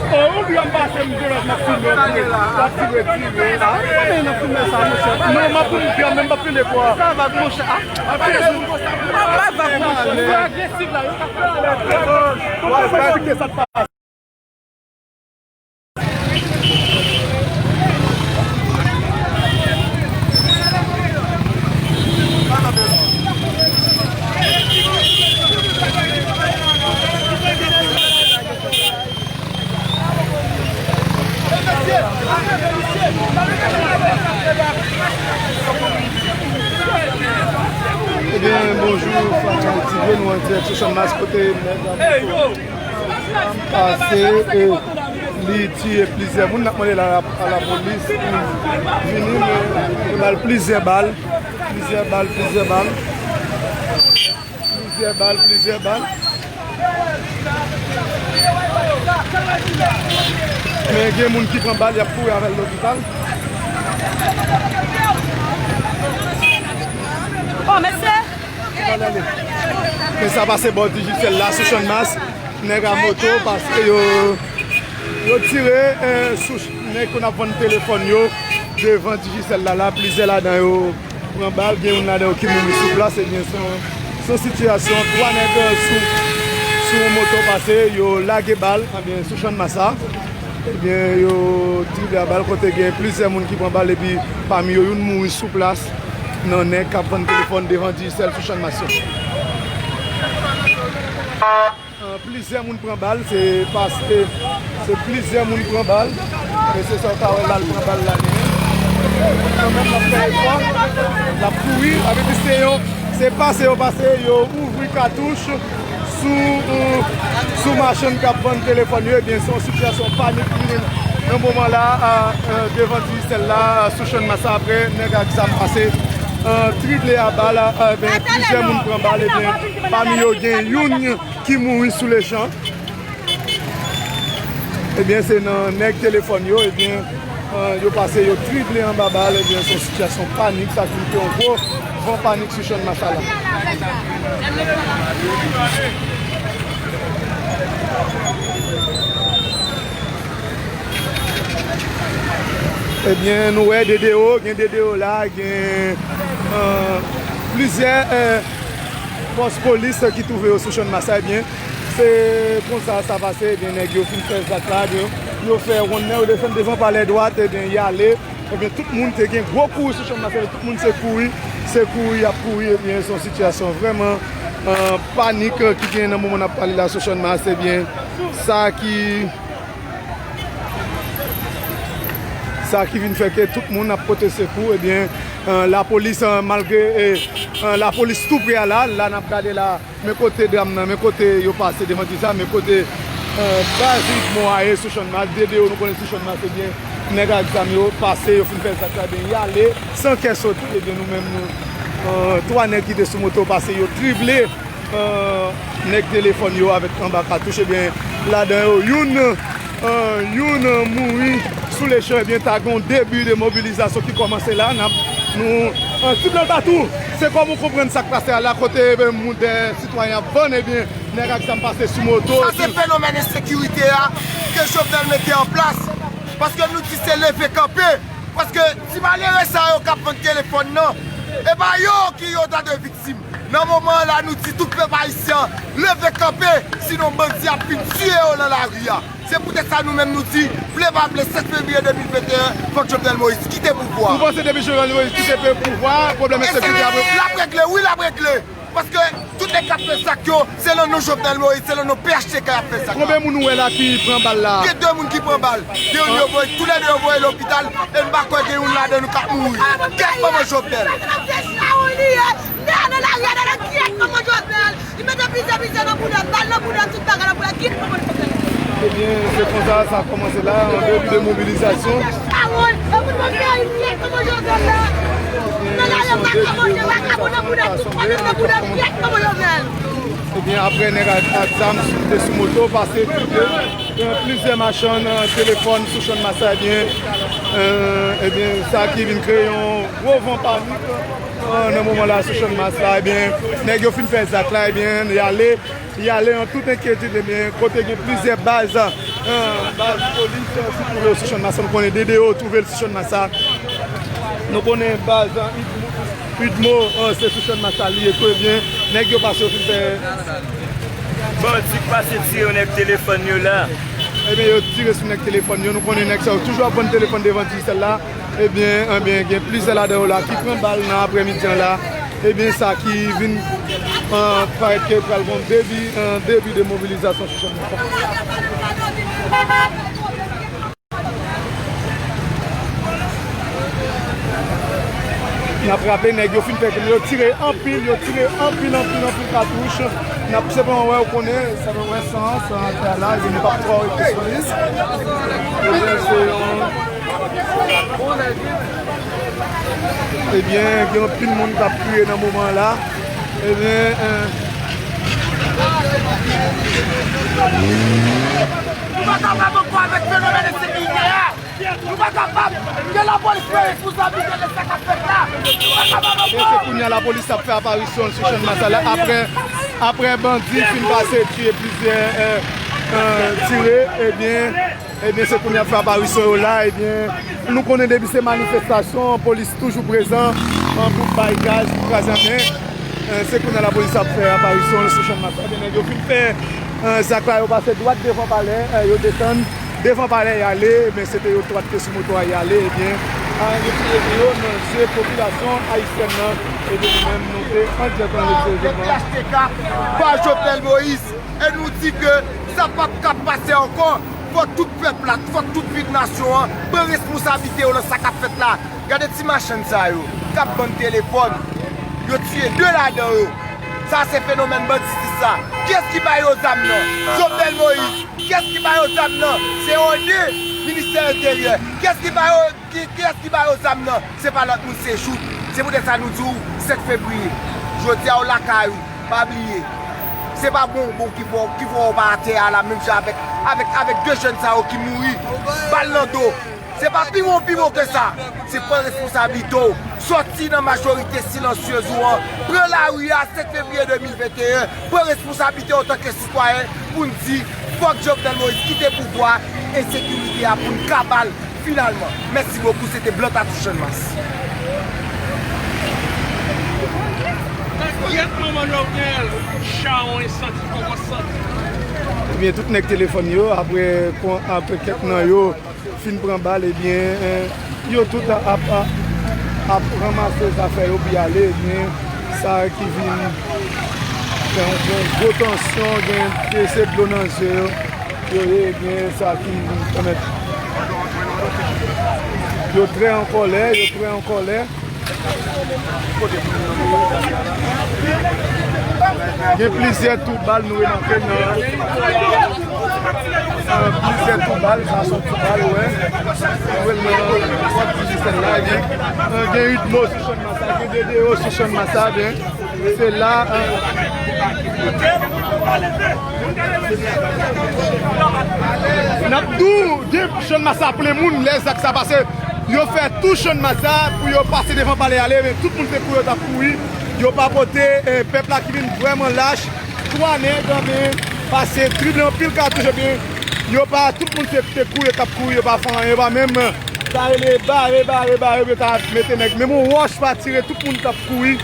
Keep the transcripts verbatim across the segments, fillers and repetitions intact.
Oh, ou byen pase m vyolan, m ap filme w. W ap tire, tire. Ah, men nan filme sa, mesye. Non, m ap filme, men m p ap filme kwa. Sa vag, monchè. Ah, pa vag, monchè. Ou agresif la, yo ka fè sa. Ou pa fè sa k pase. Ebyen, bonjou, fans Haïti View, nou an dirèk sou Channmas kote nèg la pase, e li tiye plizyè moun. N ap mande la, a lapolis pou vini, men yo ba l plizyè bal, plizyè bal, plizyè bal, plizyè bal, plizyè bal. Men gen moun ki pran bal, y ap kouri avè l lopital. Oh, mesye! Men sa pase bò Digicel la sou Channmas. Nèg a moto pase, yo, yo tire, eh, sou ch-, nèg konn ap vann telefòn yo devan Digicel la, la, plizyè ladan yo pran bal, gen youn ladan yo ki mouri sou plas, ebyen, se yon, se yon sitiyasyon, twa nèg, eh, sou, sou yon moto pase, yo lage bal, ebyen, sou Channmas la. Ebyen, yo tire a bal kote gen plizyè moun ki pran bal, epi pami yo, youn mouri sou plas nan nèg k ap vann telefòn devan Digicel sou Channmas yo. Ah, plizyè moun pran bal, se pase, se plizyè moun pran bal. E se sa w ka wè la, l pran bal la, li menm. Kanmenm, l ap fè efò, l ap kouri, avè di se yon, se pase yo pase, yo ouvri katouch sou, sou machann k ap vann telefòn yo, ebyen, se yon sitiyasyon panik ki vini nan moman la, a, a, devan Digicel la, a, sou Channmas la, apre nèg ak zam pase, a, trible a bal, a, ebyen, plizyè moun pran bal, ebyen, pami yo gen youn ki mouri sou lejan. Ebyen, se nan nèg telefòn yo, ebyen, eh, yo pase, yo trible anba bal, ebyen, se yon sitiyasyon panik, sa ki te yon gwo van panik sou Channmas la. Ebyen, nou wè D D O, gen D D O la, gen, eh, plizyè, eh, pòs polis ki twouve yo sou Channmas la, ebyen, se konsa sa pase, ebyen, nèg yo fin fè zak la, yo, yo fè wonn nan, yo desann devan palè dwat, ebyen, y ale, ebyen, tout moun te gen gwo kouri sou Channmas, ebyen, tout moun se kouri, se kouri, y ap kouri, ebyen, se yon sitiyasyon vrèman, eh, panik, eh, ki gen nan moman n ap pale la sou Channmas, ebyen, sa ki Sa ki vin fè ke tout moun ap pote sekou, ebyen, eh, lapolis, eh, malgre, eh, eh, lapolis tou pre a la, la n ap gade la, men kote dram nan, men kote yo pase devan ti sa, men kote, eh, baz Ritmo a ye sou Channmas, D D O nou konnen sou Channmas, ebyen, nèg ak zam yo pase, yo fin fè zak la, ebyen, y ale, san kè sote, ebyen, nou menm nou, eh, twa nèg ki te sou moto pase, yo trible, eh, nèg telefòn yo avèk anba katouch, ebyen, ladan yo, youn, eh, youn mouri sou lejan, ebyen, ta gen yon debi de mobilizasyon ki kòmanse la, n ap, nou, eh, tout nan tatou, se kòm ou konprann sa k pase a la, kote, ebyen, moun dè sitwayen ap vann, ebyen, nèg ak zam pase sou moto. Sa se fenomèn ensekirite a ke Jovenel mete an plas, paske nou di se leve kanpe, paske ti malere sa yo k ap vann telefòn nan, e pa yo ki yo ta dwe viktim. Nan moman an la, nou di tout pèp ayisyen an, leve kanpe, sinon bandi ap vin tiye yo nan lari a. Se poutèt sa nou menm nou di, vle pa vle, sèt fevriye de mil venteyen, fòk Jovenel Moïse kite pouvwa a. Ou panse depi Jovenel Moïse kite pe-, pouvwa a, pwoblèm ensekirite ap regle? L ap regle, wi, l ap regle. Paske tout nèg k ap fè zak yo, se nan non Jovenel Moïse, se nan non P H T K y ap fè zak la. Konbyen moun ou wè la ki pran bal la? Gen de moun ki pran bal. Gen youn yo voye, toulède yo voye lopital, e m pa kwè gen youn ladan nou k ap mouri. Kèt manman Jovenel! Nèg nan lari a, nèg kiyès manman Jovenel? Li mete plizyè, plizyè nan bouda, bal nan bouda, tout bagay nan bouda, kiyès manman Jovenel? Ebyen, se konsa sa kòmanse la, an debi de mobilizasyon. Ebyen, se yon debi de mobilizasyon ki kòmanse la. Ebyen, apre nèg ak, ak zam te sou moto, pase trible, eh, plizyè machann, eh, telefòn sou Channmas la, ebyen, eh, ebyen, sa ki vin kreye yon gwo van panik. Nan moman la, sou Channmas la, ebyen, nèg yo fin fè zak la, ebyen, y ale, y ale an tout enkyetid, ebyen, kote gen plizyè baz, eh, baz polis, eh, sitwouve sou Channmas la, nou konnen D D O twouve l sou Channmas la. Nou konnen baz, eh, Udmo, Udmo, eh, se sou Channmas la li ye tou, ebyen, nèg yo pase yo fin fè. Bandi k pase tire nèg telefòn yo la. Ebyen, yo tire sou nèg telefòn yo. Nou konnen nèg sa yo toujou ap vann telefòn devan Digicel la. Ebyen, ebyen, gen plizyè ladan yo la ki pran bal nan aprèmidi an la. Ebyen, sa ki vin, eh, parèt ke pral gon debi, eh, debi de mobilizasyon sou Channmas. N ap raple, nèg yo fin fè konnen yo tire anpil, yo tire anpil, anpil, anpil katouch. N ap senpleman wè, ou konnen, sa nou wè san, san atè a la, ebyen, nou p ap twò rete sou li. Ebyen, se yon, ebyen, gen anpil moun k ap kriye nan moman la. Ebyen, eh, Nou pa kapab ankò avèk fenomèn ensekirite a. Nou pa kapab ke lapolis pran responsablite de sa k ap fèt la. Nou pa kapab ankò. Ebyen, se kounye a lapolis ap fè aparisyon l sou Channmas la. Aprè, aprè bandi fin pase tiye plizyè, eh, eh, tire, ebyen, ebyen, se kounye a ap fè aparisyon yo la, ebyen, nou konnen depi se manifestasyon, polis toujou prezan, eh, pou bay gaz, pou kraze anyen. Eh, se kounye a lapolis ap fè aparisyon l sou Channmas la. Ebyen, nèg yo fin fè, eh, zak la, yo pase dwat devan palè, eh, yo desann devan palè, y ale, ebyen, se te yo twa ki te sou moto a, y ale, ebyen, a, yo tire yo nan je popilasyon ayisyèn nan, ebyen, nou menm, nou te an dirèk nan P H T K, pa Jovenel Moïse, e nou di ke sa p ap ka pase ankò, fòk tout pèp la, fòk tout viv nasyon an pran responsablite yo nan sa k ap fèt la. Gade ti machann sa yo k ap vann telefòn. Yo tiye de ladan yo. Sa se fenomèn banditis sa. Kiyès ki ba yo zam nan? Jovenel Moïse. Kiyès ki ba yo zam nan? Se O D, Ministè Enteryè. Kiyès ki ba yo, ki, kiyès ki ba yo zam nan? Se pa lòt moun, se jouk. Se poutèt sa nou di w sèt fevriye. Jodi a w lakay ou, pa bliye. Se pa bonbon ki fè w, ki fè w pa atè a la, menm jan avèk, avèk, avèk de jèn sa yo ki mouri, bal nan do. Se pa pi bon, pi bon ke sa. Se pran responsablite w. Sòti nan majorite silansyez ou an. Pran lari a sèt fevriye de mil venteyen. Pran responsablite w antanke sitwayen pou n di, fòk Jovenel Moïse kite pouvwa a, ensekirite a pou n kaba l finalman. Mèsi bokou, se te Blan Tatou Channmas. Kèt manman Jovenel, chawony santi kòkòt santi. Ebyen, tout nèg telefòn yo, apre, apre kèk nan yo fin pran bal, ebyen, eh, yo tout ap, ap, ap ranmase zafè yo pou y ale, ebyen, sa ki vin fè yon, yon gwo tansyon, gen prese dlo nan zye yo, yo ye, ebyen, sa ki vin pèmèt yo trè an kòlè, yo trè an kòlè. Gen plizyè tou bal nou remake nan, nan plizyè tou bal, sa se yon tou bal, wè. Nou wè l nan kòt Digicel la, gen, gen Udmo sou Channmas la, gen D D O sou Channmas la, gen, se la, eh, n ap di w, gen Channmas la plen moun, lè zak sa pase, yo fè tou Channmas la pou yo pase devan palè ale, men tout moun te kouri, yo t ap kouri. Yo pa pote, eh, pèp la ki vin vrèman lach. Twa nèg, anben, pase trible anpil katouch, ebyen, yo pa, tout moun te, te kouri, yo t ap kouri, yo pa fè anyen, yo pa menm, eh, ta rele bare, bare, bare, yo ta mete nèg. Menm yon wòch pa tire, tout moun t ap kouri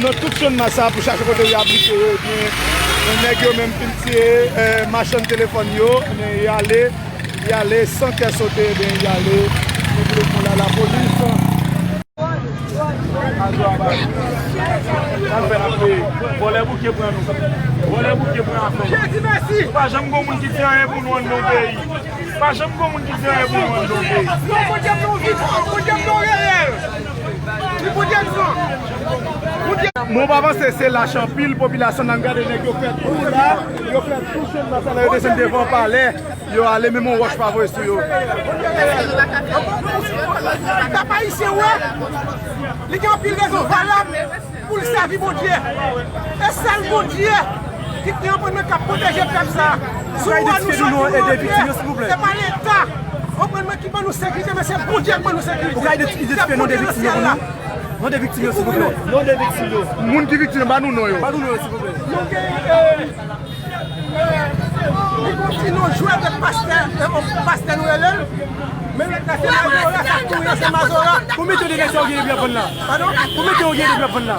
nan tout Channmas sa pou chache kote yo abrite yo, ebyen, nèg yo menm fin tiye, eh, machann telefòn yo, ebyen, y ale. Y ale san kè sote, ebyen, y ale. Nou vle pran la, lapolis. Vòlè bouke pran nou. Vòlè bouke pran afè nou. Jezi mèsi. Pa janm gon moun ki di anyen pou nou anndan yon peyi. Pa janm gon moun ki di anyen pou nou anndan yon peyi. Non, Bondye m non vit, Bondye m non reyèl. Li Bondye m non. Bondye. Mwen pa panse se lach anpil, popilasyon nan gade nèg yo fè tou la, yo fè tou Channmas la, yo desann devan palè. Yo ale, menm yon wòch pa voye sou yo. Pèp ayisyen wè, li gen anpil rezon valab pou l sèvi Bondye. E sèl Bondye ki, ki anprann mwen k ap pwoteje pèp sa a. Sou ou a nou sòti, nou antre, se pa Leta. Anprann mwen ki ban nou sekirite, men se Bondye k ban nou sekirite. Se Bondye nan syèl la. Non de viktim yo, silvouplè. Non de viktim yo. Moun ki viktim yo, ba nou non yo. Ba nou non yo, silvouplè. Nou gen, eh, eh, li gon ti non jwè de pastè, eh, pastè nou rele l. Men lòt la se Mazora, sa kouri se Mazora. Konbyen tan de nèg sa yo gen depi y ap vann la? Padon? Konbyen tan yo gen depi y ap vann la?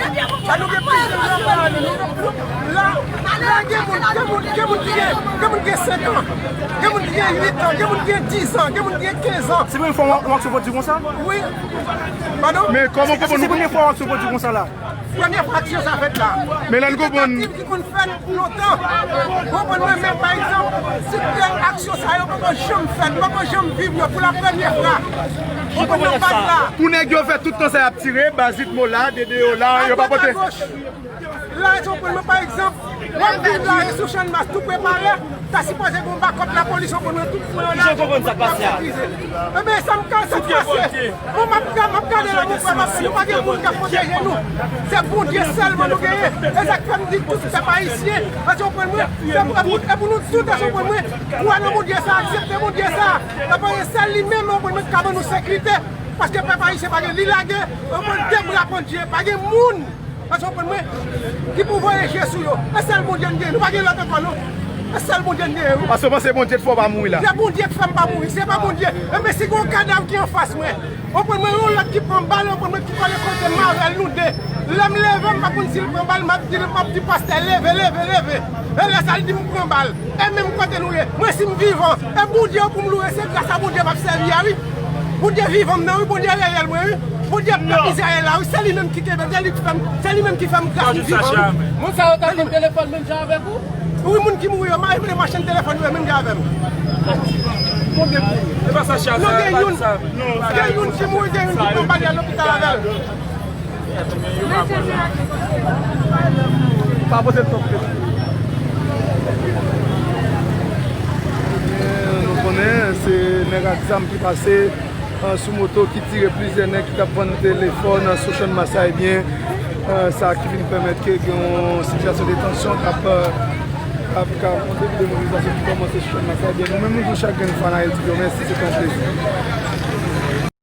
Sa nou gen plizyè jou ap pale, nou gen, la, la gen moun, gen moun, gen moun ki gen, gen moun ki gen senk an, gen moun ki gen uit an, gen moun ki gen diz an, gen moun ki gen kenz an. Se premye fwa w, w aksyon pwodui konsa? Wi. Padon? Men kòman, kòman... Èske se premye fwa w aksyon pwodui konsa la? Premye fwa aksyon sa fèt la. Men lè n konprann. Tentative ki konn fèt lontan. Konprann mwen, men pa egzanp, si tèl aksyon sa yo poko janm fèt, poko janm viv yo pou la premye fwa. Konprann nan baz la. Pou nèg yo fè tout tan sa y ap tire, baz Ritmo la, Dede yo la, yo pa pote. La, èske w konprann mwen, pa egzanp, w ap viv la, e sou Channmas, tou pre palè, ta sipoze gon bakòp lapolis, w konprann mwen, tout pwen yo la, ap sekirize. Enben, sa m ka, sa k pase? Bon, m ap ga-, m ap gade la, mon frè, m ap di, nou pa gen moun k ap pwoteje nou. Se Bondye sèlman nou genyen. E sa k fè m di tout pèp ayisyen, èske w konprann mwen? Se pou, e pou, e pou nou tout, èske w konprann mwen? Kwè nan Bondye sa, aksepte Bondye sa. E pa gen sèl li menm, w konprann mwen, k ka ban nou sekirite. Paske pèp ayisyen pa gen li lage, w konprann, de bra pandye, pa gen moun. Èske w konprann mwen? Ki pou voye je sou yo. E sèl Bondye n genyen. Nou pa gen lòt ankò, non. E sèl Bondye n genyen, wi. Paske w panse Bondye t fè w pa mouri la. Se Bondye k fè m pa mouri. Se pa Bondye. Enben, si gen yon kadav ki anfas mwen, w konprann mwen, yon lòt ki pran bal, w konprann mwen, ki kòle kote m avè l, nou de. Lè m leve, m pa konn si l pran bal, m ap di l, m ap di pastè, leve, leve, leve. E lè sa, l di m pran bal. E menm kote nou ye, mwen si m vivan, e Bondye pou m loure, se gras a Bondye m ap sèvi a, wi. Bondye vivan m nan, wi, Bondye reyèl mwen, wi. Bondye pèp Izrayèl la, wi, se li menm ki kenbe m, se li ki fè m, se li menm ki fè m gras m vivan, wi. Moun sa yo t ap pran telefòn menm jan avèk ou? Wi, moun ki mouri yo, ma-, machann telefòn yo menm jan avè m. Konbyen moun? E pa sa, chè, non, gen youn, gen youn ki mouri, gen youn ki pran bal, y al lopital avè l. Pa poze l twòp kesyon. Ebyen, nou konnen se nèg ak zam ki pase, eh, sou moto ki tire plizyè nèg ki t ap vann telefòn, eh, sou Channmas la. Ebyen, eh, sa ki vin pèmèt ke gen yon sitiyasyon de tansyon k ap, eh, k ap, k ap, yon debi de mobilizasyon ki kòmanse sou Channmas la. Ebyen, nou menm, nou di chak grenn fanayèl di yo mèsi, se te yon plezi.